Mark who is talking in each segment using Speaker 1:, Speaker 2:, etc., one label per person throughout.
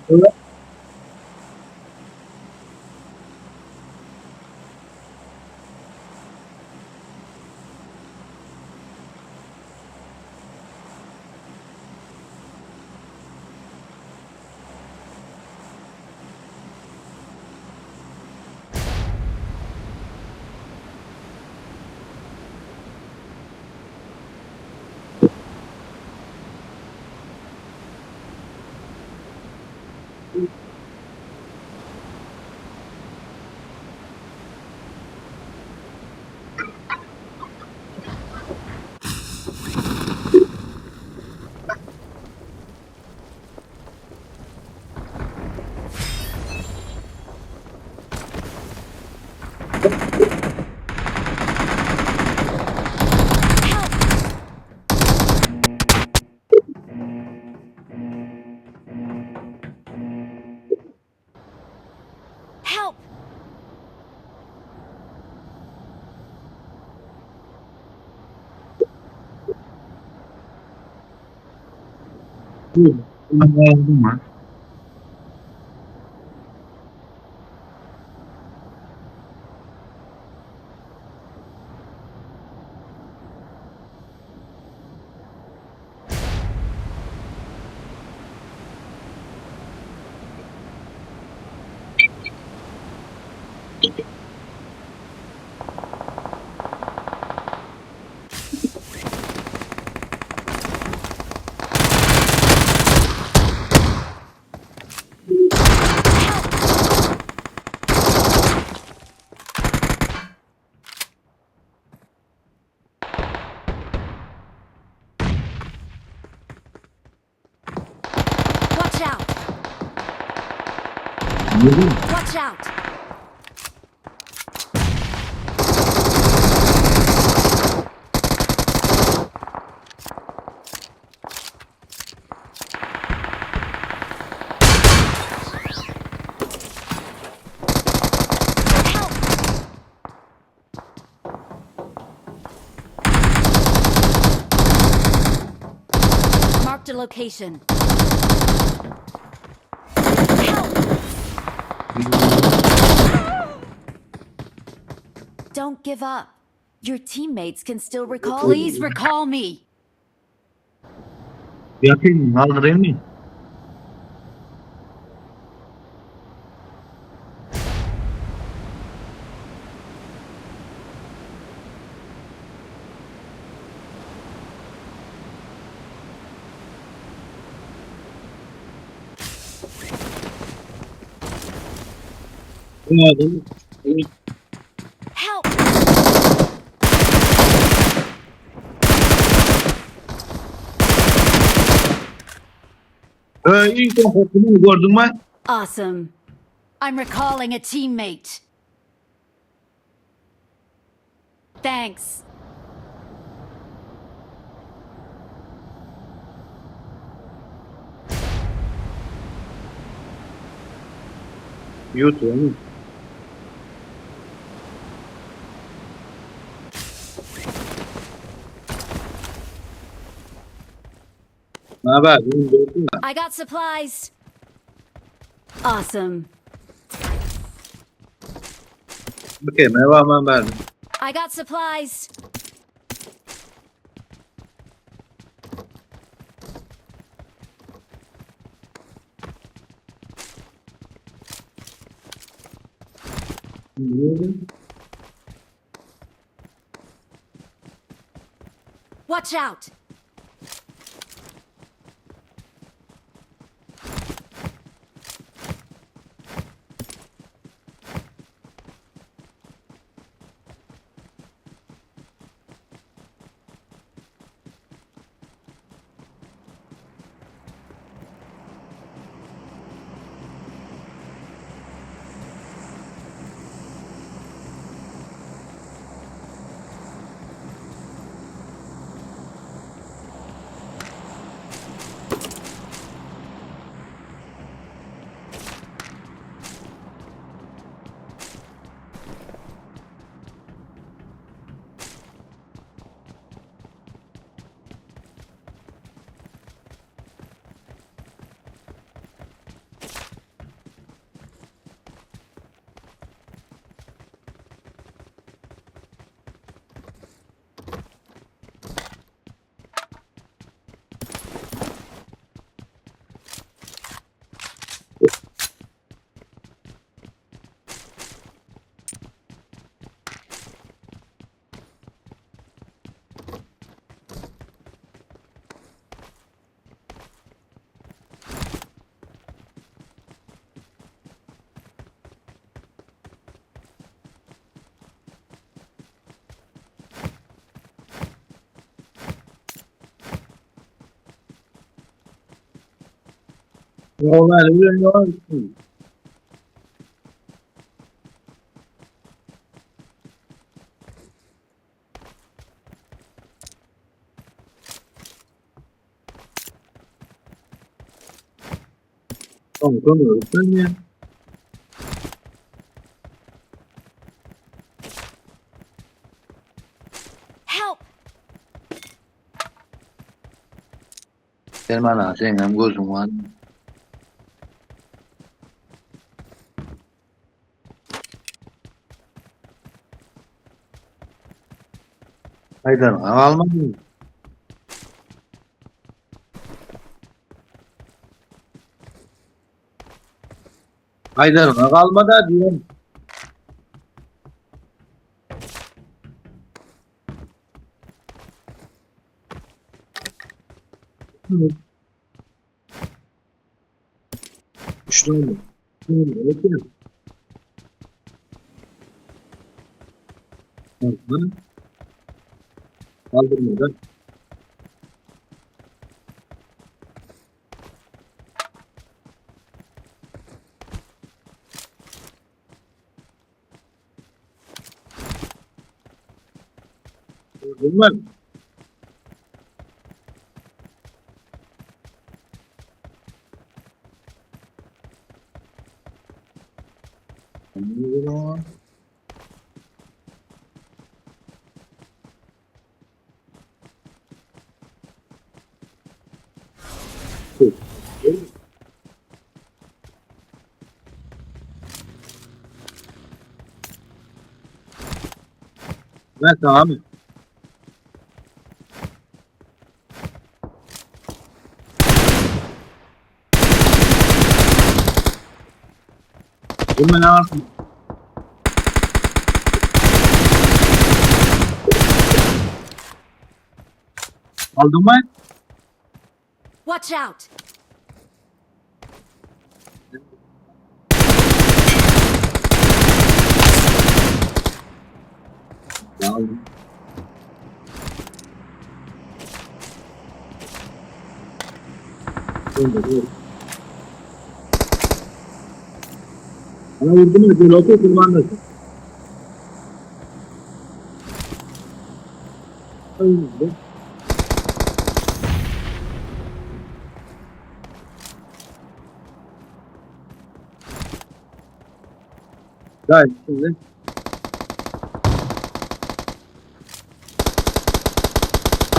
Speaker 1: Help! Watch out! Watch out! Help! Marked a location. Help! Don't give up. Your teammates can still recall. Please recall me.
Speaker 2: Ýakyn aldyraymy?
Speaker 1: Help!
Speaker 2: Ee, ilk korkumu gördün mü?
Speaker 1: Awesome. I'm recalling a teammate. Thanks.
Speaker 2: YouTube. Ne haber? Bunu gördün mü?
Speaker 1: I got supplies. Awesome.
Speaker 2: Okey, merhaba ben verdim.
Speaker 1: I got supplies. Watch out!
Speaker 2: Ýoglany bilen ýok. Tamam, sen ya.
Speaker 1: Help!
Speaker 2: Sen bana sen hem gözün var. Haydan almadın. Haydar kalmadı diyorum. Üçlü oldu. Kaldırmadan. Bunlar Ben tamam. Bunu ne yapayım? Aldın mı?
Speaker 1: Watch out!
Speaker 2: Aldım. Bana vurdu mu? Gol atıyor, kullandı. Öldü. Gayet şimdi.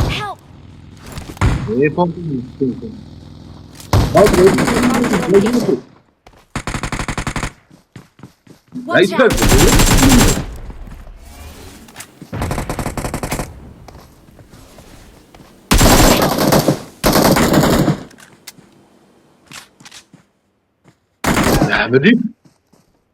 Speaker 1: Help!
Speaker 2: Ne pompa mı? Bak,
Speaker 1: Marked a location. Watch out!
Speaker 2: Näme diýip?